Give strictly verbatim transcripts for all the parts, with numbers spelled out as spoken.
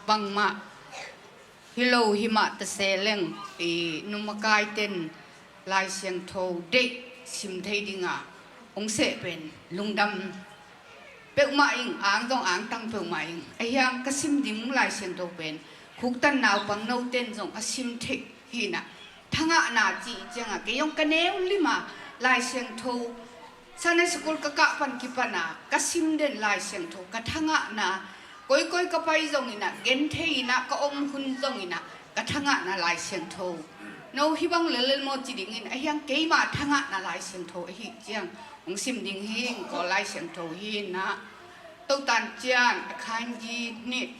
bangmah hi lo hi mah ta se leng, i nu makai ten Lai Siangtho deih sim thei dinga hong seh pen lungdam peuhmah ing, ang zong angtang peuhmah ing. Ahi hang ka sim ding Lai Siangtho pen khuktan naupang note in zong a sim theih hi na, thangahna cih ciangah kei zong ka neu lima Lai Siangtho Sunday school ka kah pan kipana ka sim den Lai Siangtho ka thangahna, koikoi ka pai zongin ah, genthei in ah ka om hun zongin ah ka thangahna Lai Siangtho. No hih bang lellel maw ci dingin, ahi hang keima thangahna Lai Siangtho ahi ciang hong sim ding hi ing. Kawl Lai Siangtho hi na, Totan cian a khan gi nit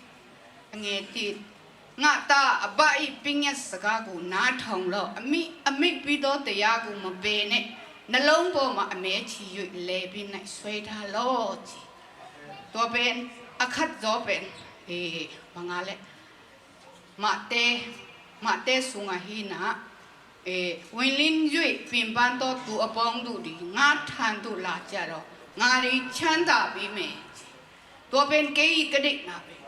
a nge tit ngah ta a bah i ping ya saka gu na thong lo a mi a mi pi do te ya gu ma be ne na long bo ma a me chi yui le bin nai suai tha lo ci. Tua pen a khat zaw pen, e, banga le mahte, mahte sunga hi na, e, win lin yui pin ban to tu a pong du di nga than tu la cia lo nga di chan da bi me. Tua pen kei ka deihna pen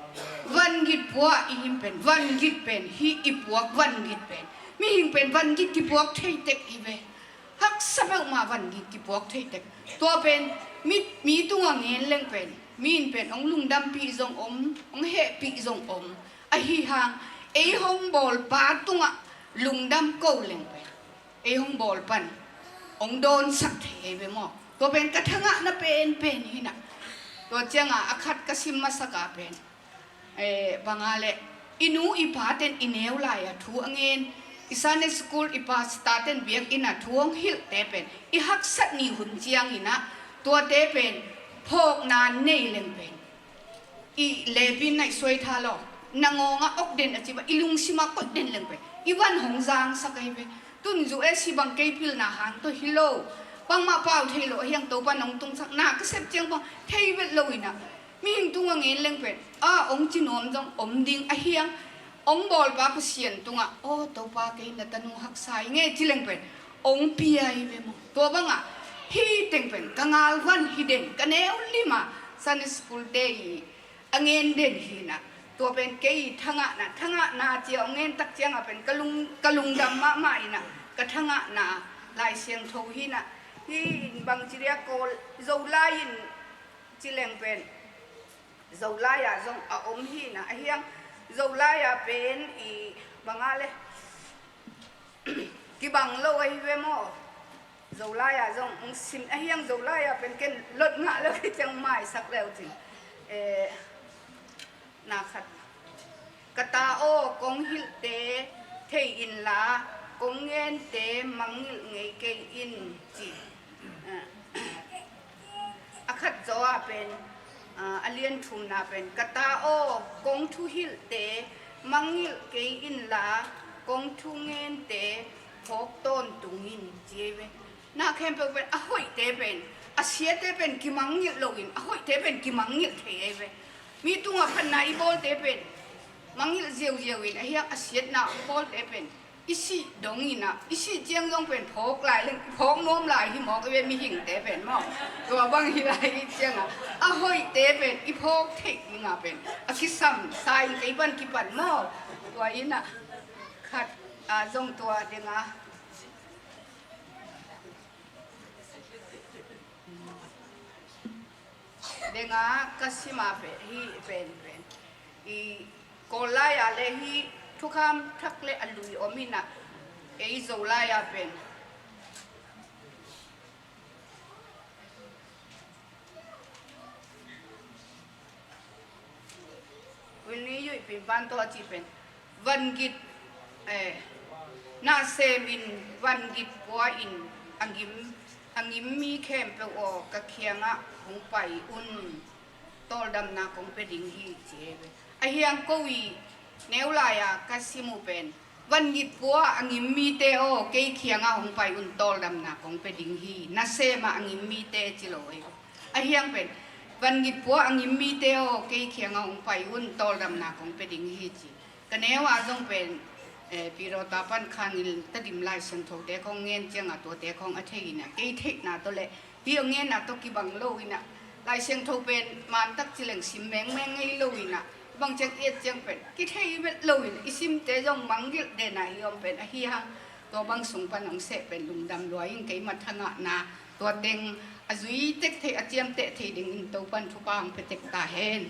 van git pua i him pen, van git pen hi i puak, van git pen mihing pen van git kipuak thei tek hi ve. Haksa peuhmah van git kipuak thei tek. Tua pen mi, mi tungah ngen leng pen mi in pen hong lungdampih zong om, hong hehpih zong om. Ahi hang ei hong bawlpa tungah lungdam ko leng pen ei hong bawl pan hong dawnsak thei ei ve maw? Tua pen ka thangahna penpen hi na. Tua cianga a khat ka sim masaka pen, eh, banga le i nu i pa ten i neu lai a thu a ngen, i Sunday school i pastor ten biakinn a thu hong hilhte pen i haksat ni hun ciangin ah tuate pen phawkna nei leng pen i lepin naih suai tha lo. Na ngawngah ok den a ci bang i lungsimah koih den leng pen i van hong zangsak ahi ve. Tun zu e si bang kei pilna hang tawh hi lo, bangmah pau thei lo ahi hang Topa nong tungsak na ka sep ciang bang thei vet lo inah mihing tungah ngen leng pen a ong ci nuam zong om ding ahi hang ong bawlpa Pasian tungah aw Topa kei na tanu haksa i nge ci leng pen ong pia i ve maw? Tua bangah hih teng pen ka ngal huan hi den ka neu lima Sunday school te i a ngen den hi na. Tua pen kei thangahna, thangahna cia ong ngen tak ciangah pen ka lung, ka lungdam mahmah inah ka thangahna Lai Siangtho hi na. Hi in bang ci dia Kawl Zolai in ci leng pen Zolai ah zong a om hi na. Ahi hang Zolai ah pen i banga le kibang lo ahi ve maw? Zolai ah zong ong sim ahi hang Zolai ah pen ken lot ngah lo hi ciang maisak leu cin. Eh, na khat ka ta aw kong hilhte thei inla kong ngente mangngilh ngei kei in ci. Eh, a khat zaw ah pen, ah, a lian thumna pen ka ta aw kong thuhilhte mangngilh kei inla kong thungente phawk tawntung in ci ei ve. Na khempeuh pen a hoihte pen a siate pen kimangngilh loin a hoihte pen kimangngilh thei ei ve. Mi tungah phatna i bawlte pen mangngilh ziauziau in ahi hang a siatna i bawlte pen i sih dong inah i sih ciang zong pen phawk lai leng phawk nuam lai hi mawk i ve mihingte pen maw? Tua bang hi lai i ciangah a hoihte pen i phawk theih dingah pen a kisam sa in kei pan kipan maw? Tua inah khat, ah, zong tua dingah denga ka sima pe hi pen pen i Kawl lai-a le hi thukham thak le a lui om inah ei Zolai-a pen Uni yuihpin pan tawh a ci pen vangit, eh, na semin vangit pua in a ngim, a ngim mi khempeuh aw ka khiangah hong pai un, tawldamna kong pia ding hi ci e ve. Ahi hang ko i neu lai-a ka sim uh pen vangit pua a ngim mite aw kei khiangah hong pai un, tawldamna kong pia ding hi. Nasem ah a ngim mite ci lo ei. Ahi hang pen vangit pua a ngim mite aw kei khiangah hong pai un, tawldamna kong pia ding hi ci. Ka neu ah zong pen, eh, Pirota pan Khan Ngin Tadim Lai Siangthote khong ngen ciangah tuate khong a thei inah kei theihna tawh le hi a ngenna tawh kibang lo inah Lai Siangtho pen mantak ci leng sim mengmeng ngei lo inah Bang ciang i et ciang pen kithei vet lo in i simte zong mangngilh den a i om pen ahi hang. Tua bang sung pan hong seh pen lungdam lua ing. Keima thangahna tua teng a zui tek thei, a ciamteh thei dingin Topan thupha hong pia tek ta hen.